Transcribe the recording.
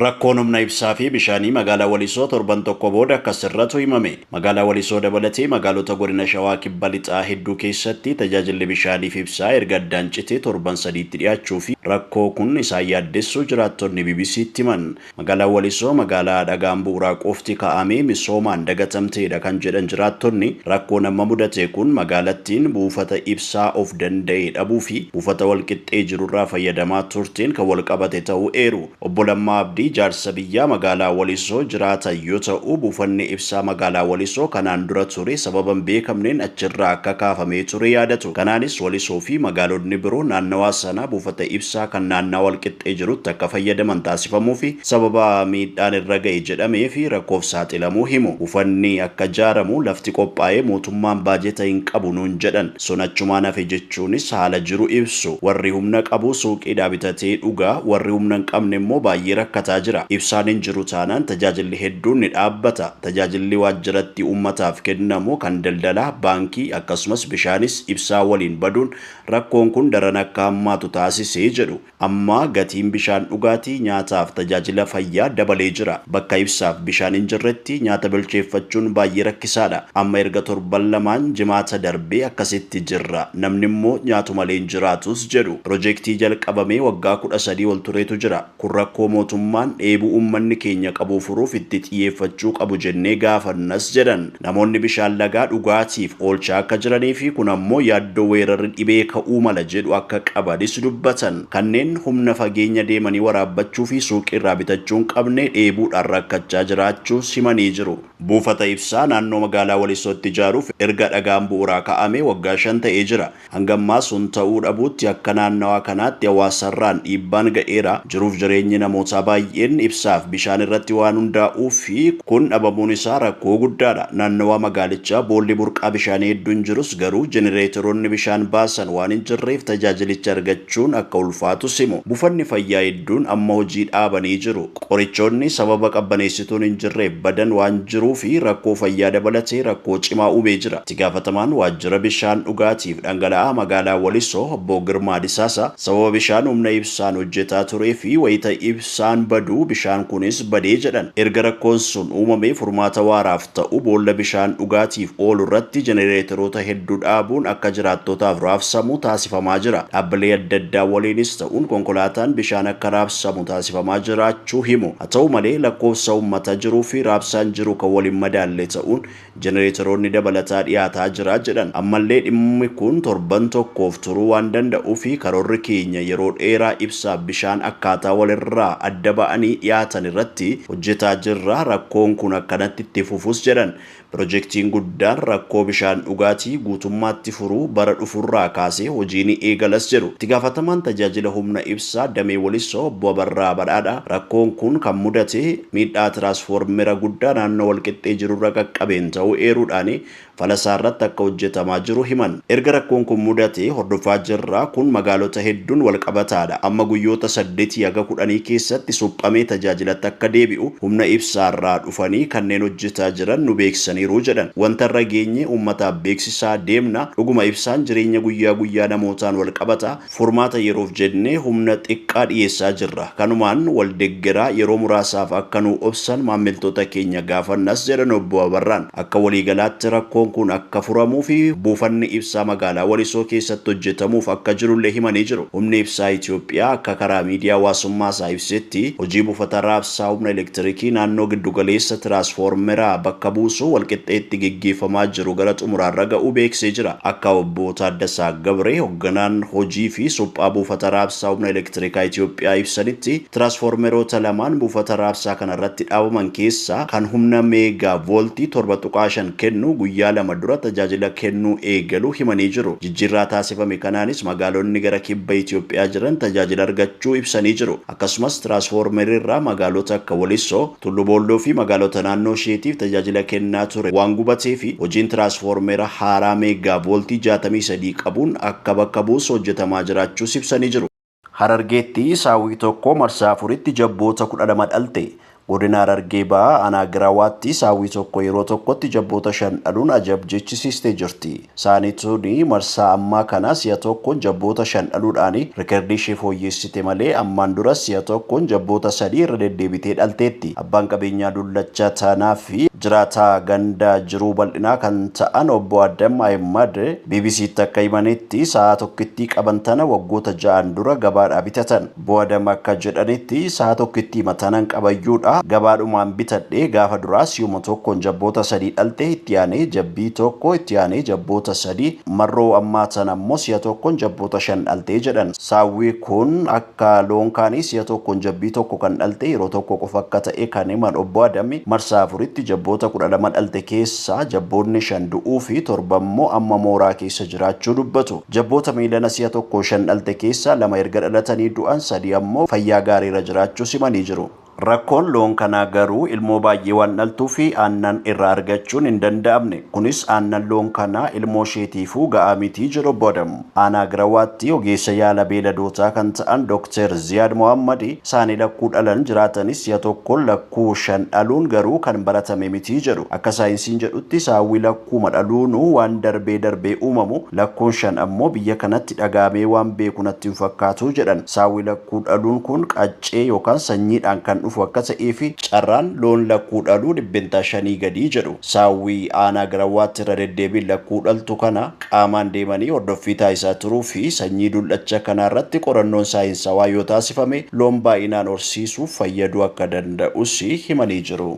Rakkoon humna ibsaa fi bishaanii magaalaa Walisoo torban tokko booda akka sirratu himame. Magaalaa Walisoo dabalatee magaalota godina Shawaa Kibba Lixaa hedduu keessatti tajaajilli bishaanii fi ibsaa erga addaan citee torban sadiitti dhiyaachuu fi rakkoo kun isaan yaaddessuu jiraattonni BBCtti himan. Magaalaan Walisoo magaalaa dhagaan bu'uuraa qofti kaa'amee misoomaan dagatamteedha kan jedhan jiraattonni, rakkoon amma mudate kun magaalattiin buufata ibsaa of danda'e dhabuu fi buufata walqixxee jirurraa fayyadamaa turteen kan walqabate ta'uu eeru. Obbo Lammaa Abdii jaarsa biyyaa magaalaa Walisoo jiraatan yoo ta'u, buufanni ibsaa magaalaa Walisoo kanaan dura ture sababa hin beekamneen achirraa akka kaafamee ture yaadatu. Kanaanis Walisoo fi magaalonni biroo naannawaa sanaa buufata ibsaa kan naannawaa Walqixxee jirutti akka fayyadaman taasifamuu fi sababa miidhaan irra ga'e jedhameef rakkoof saaxilamuu himu. Buufanni akka ijaaramu lafti qophaa'ee mootummaan baajeta hin qabu nuun jedhan. Sun achumaan hafe jechuunis haala jiru ibsu. Warri humna qabu suuqiidhaa bitatee dhuga, warri humna hin qabne immoo baay'ee rakkataa jira. Ibsaan hin jiru taanaan tajaajilli hedduun ni dhaabbata. Tajaajilli waajjiratti uummataaf kennamu, kan daldalaa, baankii, akkasumas bishaanis ibsaa waliin baduun rakkoon kun daran akka hammaatu taasise jedhu. Amma gatiin bishaan dhugaatii, nyaataaf tajaajila fayyaa dabalee jira. Bakka ibsaaf bishaan hin jirretti nyaata bilcheeffachuun baay'ee rakkisaadha. Amma erga torban lamaan Jimaata darbee akkasitti jirra. Namni immoo nyaatu malee hin jiraatus jedhu. Pirojeektii jalqabamee waggaa 13 ol turetu jira. Kun rakkoo mootummaan dheebuu uummanni keenya qabu furuuf itti xiyyeeffachuu qabu jennee gaafannas jedhan. Namoonni bishaan lagaa dhugaatiif oolchaa akka jiranii fi kun ammoo yaaddoo weerarri dhibee ka'uu mala jedhu akka qabanis dubbatan. Kanneen humna fageenya deemanii waraabbachuu fi suuqiirraa bitachuu hin qabne dheebuudhaan rakkachaa jiraachuus himanii jiru. Buufata ibsaa naannoo magaalaa Walisootti ijaaruuf erga dhagaan bu'uuraa kaa'amee waggaa 5 ta'ee jira. Hanga ammaa sun ta'uu dhabuutti akka naannawaa kanaatti hawaasarraan dhiibbaan ga'eera. Jiruuf jireenyi namootaa baay'een ibsaaf bishaan irratti waan hundaa'uuf kun dhabamuun isaa rakkoo guddaadha. Naannawaa magaalichaa boolli burqaa bishaanii hedduun jirus garuu jenereeteroonni bishaan baasan waan hin jirreef tajaajilicha argachuun akka ulfaatus himu. Buufanni fayyaa hedduun amma hojii dhaabanii jiru. Qorichoonni sababa qabbaneessituun hin jirreef badan waan jiruuf rakkoo fayyaa dabalatee rakkoo cimaa uumee jira. Itti gaafatamaan waajjira bishaan dhugaatiif dhangala'aa magaalaa Walisoo obbo Girmaa Disaasaa sababa bishaan humna ibsaan hojjetaa turee fi wayita ibsaan badu bishaan kunis badee jedhan. Erga rakkoon sun uumamee furmaata waaraaf ta'u boolla bishaan dhugaatiif oolu irratti jenereeteroota hedduu dhaabuun akka jiraattootaaf raabsamu taasifamaa jira. Dhaabbilee adda addaa waliinis ta'uun konkolaataan bishaan akka raabsamu taasifamaa jiraachuu himu. Haa ta'u malee lakkoofsa uummata jiruu fi raabsaan jiru kan wal hin madaalle ta'uun jenereeteroonni dabalataa dhiyaataa jira jedhan. Ammallee dhimmi kun torban tokkoof turuu waan danda'uuf karoorri keenya yeroo dheeraa ibsaaf bishaan akkaataa walirraa adda ba'anii dhiyaatan irratti hojjetaa jirra, rakkoon kun akkanatti itti fufus jedhan. Pirojektiin guddaan rakkoo bishaan dhugaatii guutummaatti furu bara dhufurraa kaasee hojii ni eegalas jedhu. Itti gaafatamaan tajaajila humna ibsaa damee Walisoo obbo Abarraa Badhaadhaa rakkoon kun kan mudate miidhaa tiraasfoormera guddaa naannoo Walqixxee jirurra qaqqabeen ta'uu eeruudhaan falasaarratti akka hojjetamaa jiru himan. Erga rakkoon kun mudatee hordofaa jirra. Kun magaalota hedduun walqabataadha. Amma guyyoota saddetii haga kudhanii keessatti suphamee tajaajilatti akka deebi'u humna ibsaarraa dhufanii kanneen hojjetaa jiran nu beeksisaniiru jedhan. Wanta irra geenye uummataaf beeksisaa deemna. Dhuguma ibsaan jireenya guyyaa guyyaa namootaan walqabata. Furmaata yeroof jennee humna xiqqaa dhiyeessaa jirra. Kanumaan wal deggeraa yeroo muraasaaf akka nuu obsan maammiltoota keenya gaafannas jedhan Obbo Abarraan. Akka waliigalaatti rakkoon kun akka furamuu fi buufanni ibsaa magaalaa Walisoo keessatti hojjetamuuf akka jirullee himanii jiru. Humni Ibsaa Itoophiyaa akka karaa miidiyaa hawaasummaa isaa ibsetti, hojii buufata raabsaa humna elektirikii naannoo giddugaleessa tiraasfoormeraa bakka buusuu walqixxeetti geggeeffamaa jiru gara xumuraarra ga'uu beeksisee jira. Akka Obbo Taaddasaa Gabree, hogganaan hojii fi suphaa buufata raabsaa humna elektirikaa Itoophiyaa ibsanitti, tiraasfoormeroota lamaan buufata raabsaa kanarratti dhaabaman keessaa kan humna meegaa vooltii 7.5 kennu guyyaa 2 dura tajaajila kennuu eegaluu himanii jiru. Jijjiirraa taasifame kanaanis magaalonni gara kibba Itoophiyaa jiran tajaajila argachuu ibsanii jiru. Akkasumas tiraasfoormerirraa magaalota akka Walisoo, Tullu Boolloo fi magaalota naannoo isheetiif tajaajila kennaa ture waan gubateef hojiin tiraasfoormera haaraa meegaa vooltii 63 qabuun akka bakka buusu hojjetamaa jiraachuus ibsanii jiru. Harargeetti saawwi tokko marsaa afuritti jabboota 12 dhalte. Godina Harargee Bahaa Aanaa Girawaatti saawwi tokko yeroo tokkotti jabboota 5 dhaluun ajab jechisiistee jirti. Saani tuni marsaa ammaa kana si'a tokkoon jabboota 5 dhaluudhaan rikardii ishee fooyyessite malee ammaan dura si'a tokkoon jabboota 3 irra deddeebitee dhalteetti. Abbaan qabeenyaa dullacha tanaa fi jiraataa ganda jiruu bal'inaa kan ta'an obbo Adam Ahimad BBCtti akka himanitti sa'a tokkittii qaban tana waggoota 6 dura gabaadhaa bitatan. Obbo Adam akka jedhanitti sa'a tokkittii matanan qabayyuudha gabaadhumaan bitadhee gaafa duraa si'uma tokkoon jabboota 3 dhalte, itti aanee jabbii tokko, itti aanee jabboota 3, marroo ammaa tana ammoo si'a tokkoon jabboota 5 dhaltee jedhan. Saawwi kun akka loon kaanii si'a tokkoon jabbii tokko kan dhalte yeroo tokko qofa akka ta'e kan himan obbo Adam marsaa 4tti jabboota 12 dhalte keessaa jabboonni 5 du'uu fi 7 immoo amma mooraa keessa jiraachuu dubbatu. Jabboota miilana si'a tokko 5 dhalte keessaa 2 erga dhalatanii du'an, 3 ammoo fayyaa gaariirra jiraachuu simanii jiru. Rakkoon loon kanaa garuu ilmoo baay'ee waan dhaltuu fi aannan irraa argachuun hin danda'amne. Kunis aannan loon kanaa ilmoo isheetiifuu ga'aa miti jedhu obbo Adam. Aanaa Girawaatti ogeessa yaala beeladootaa kan ta'an Dr. Ziyaad Mohammad saani lakkuu dhalan jiraatanis si'a tokkoon lakkuu 5 dhaluun garuu kan baratame miti jedhu. Akka saayinsiin jedhutti saawwi lakkuuma dhaluunuu waan darbee darbee uumamu, lakkuun 5 ammoo biyya kanatti dhagaamee waan beeku natti hin fakkaatu jedhan. Saawwi lakkuu dhaluun kun qaccee yookaan sanyiidhaan kan dhufu akka ta'ee fi carraan loon lakkuu dhaluu 5% gadii jedhu. Saawwi aanaa Girawaatti irra deddeebiin lakkuu dhaltu kana qaamaan deemanii hordoffii taasisaa turuu fi sanyii dullacha kanaa irratti qorannoon saayinsawaa yoo taasifame loon baay'inaan horsiisuuf fayyaduu akka danda'us himanii jiru.